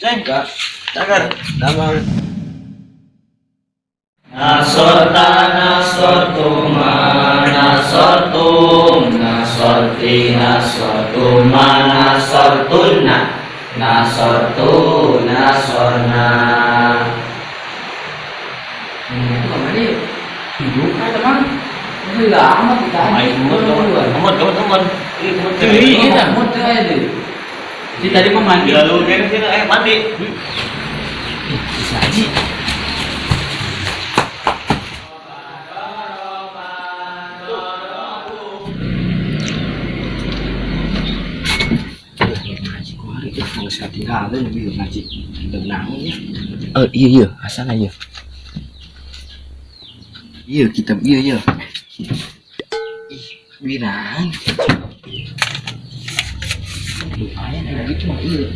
Ceng. Cagar. Damang. Nasorta nasortuma nasortum nasorti nasortuma nasortunna nasortu nasorna. Kemana yuk? Hidup kan teman? Gila amat kita. Main kemot, kemot, kemot, kemot. Ih, kemot. Iya, kemot tuh aja deh. Si tadi mau mandi. Gila lu, kayaknya sih, mandi. Bisa aja. Ngaji kuari itu nggak usah tinggalin lebih ngaji. Tenang ya. Oh iya iya, asal aja. Iya kitab iya iya. Ih, binaan. Lumayan ada gitu mah iya.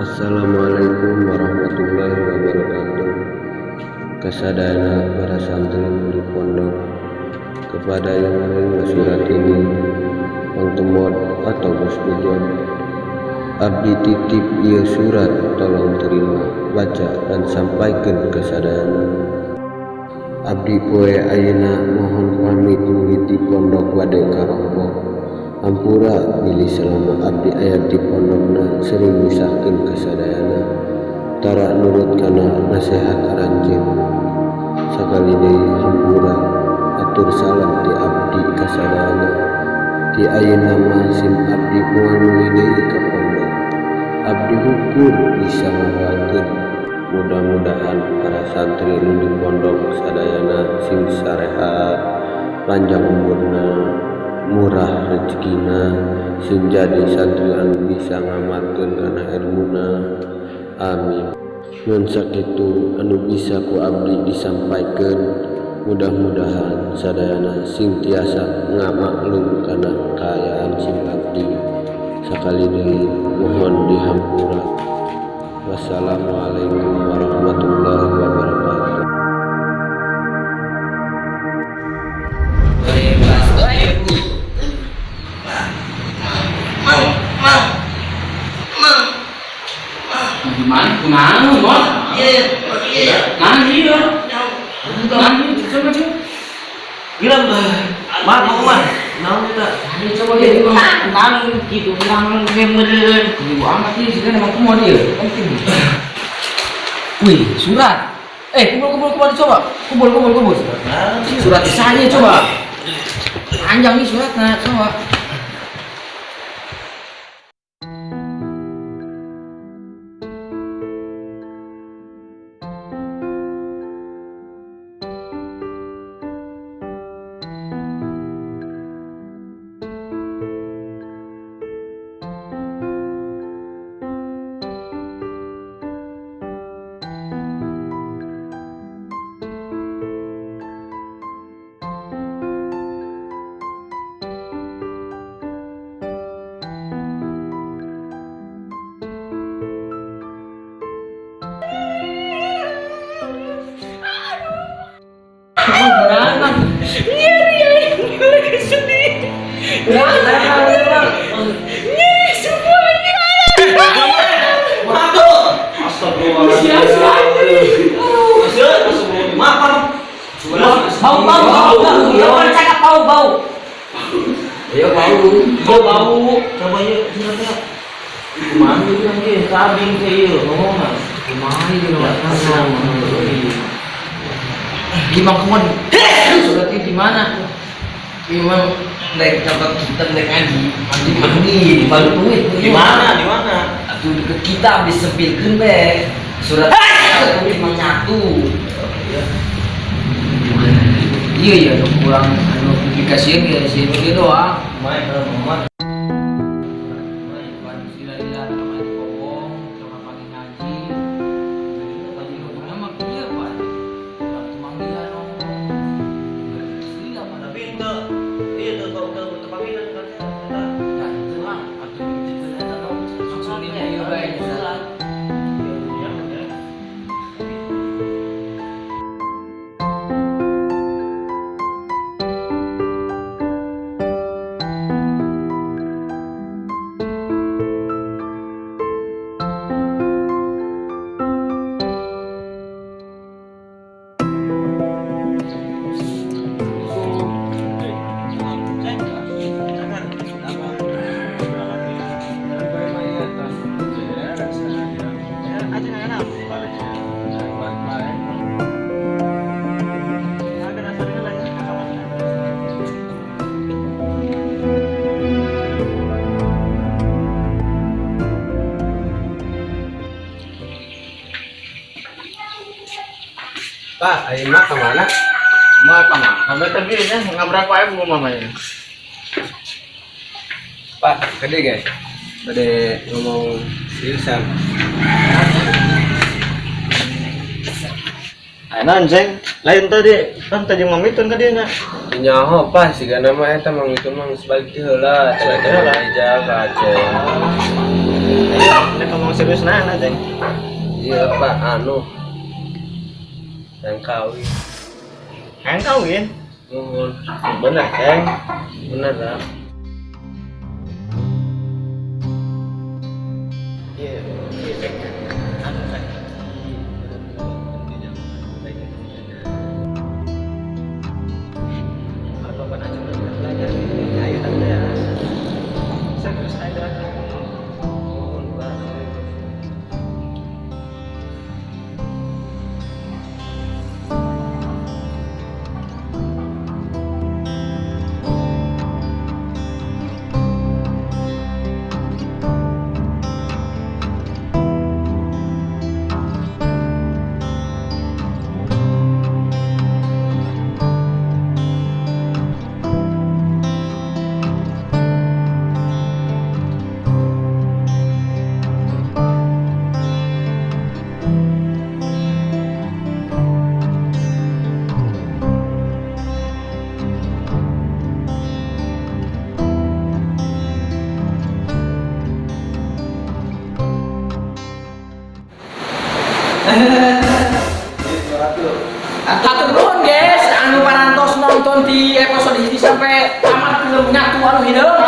Assalamualaikum warahmatullahi wabarakatuh. Kasadayana para santri di pondok, kepada yang menerima surat ini, Bang Temod atau Bos Bejon, abdi titip ieu surat, tolong terima, baca dan sampaikan ke sadayana. Abdi poe ayeuna mohon pamit mulih di pondok bade karompok. Hampura bilih selama abdi aya di pondokna sering nyusahkeun kasadayana, tara nurut kana nasihat aranjeun. Sakali deui hampura, atur salam ti abdi kasadayana. Ti ayeuna mah sim abdi moal mulih deui ka pondok. Abdi hukur bisa ngadoakeun. Mudah-mudahan para santri nu di pondok sadayana sing sarehat, panjang umurna, murah rezekina, sing jadi santri anu bisa ngamalkeun kana ilmuna. Amin. Ngan sakitu anu bisa ku abdi disampaikeun. Mudah-mudahan sadayana sing tiasa ngamaklum kana kaayaan sing abdi. Sakali deui mohon dihampura. Wassalamualaikum warahmatullahi wabarakatuh. Gimana? Gimana, Bos? Iya. Mana iya? Mana coba coba. Gila, Mar, mau Mar. Naon kita? Ini coba dia nang gitu nang bener. Ibu amat sih, sudah emang kumon dia. Penting. Wih, surat. Kumpul kumpul kumpul coba. Kumpul kumpul kumpul. Surat saya coba. Panjang nih suratnya, coba. Bau bau. Iya bau. Bau bau. Coba yuk suratnya. Kumaha ieu nanti sabing teh ieu ngomongna. Kumaha ieu Gimana kemon? Suratnya di mana? Memang naik tempat kita naik ngaji, mandi mandi di Balukuit. Di mana? Di mana? Atuh deket kita habis sempilkeun be. Surat itu cuma nyatu. Iya iya kurang anu publikasian ya sih dia doang. Main kalau Muhammad. Pak, ayo mah kemana? Mau ka mana? Sampai tadi nya ngabrak wae bu mamanya. Pak, gede guys. Bade ngomong seriusan. Ayo Ceng, lain tadi, kan tadi mamitun ka dia nya. Nyaho Pak, siga nama eta mang itu mang sebalik teh heula, Sebalik teh heula. Aja ka Aceh. Ayo, nek ngomong serius nah, nah, Ceng. Iya Pak, anu. Yang kawin. Hayang kawin. Nuhun. Bener, Ceng. Bener lah. Iya, Ceng. Anu, Ceng. Ayo, tante ya. Serius aja. Nuhun Pak. Hatur nuhun, guys, anu parantos nonton di episode ini sampai tamat film Nyatu anu hideung.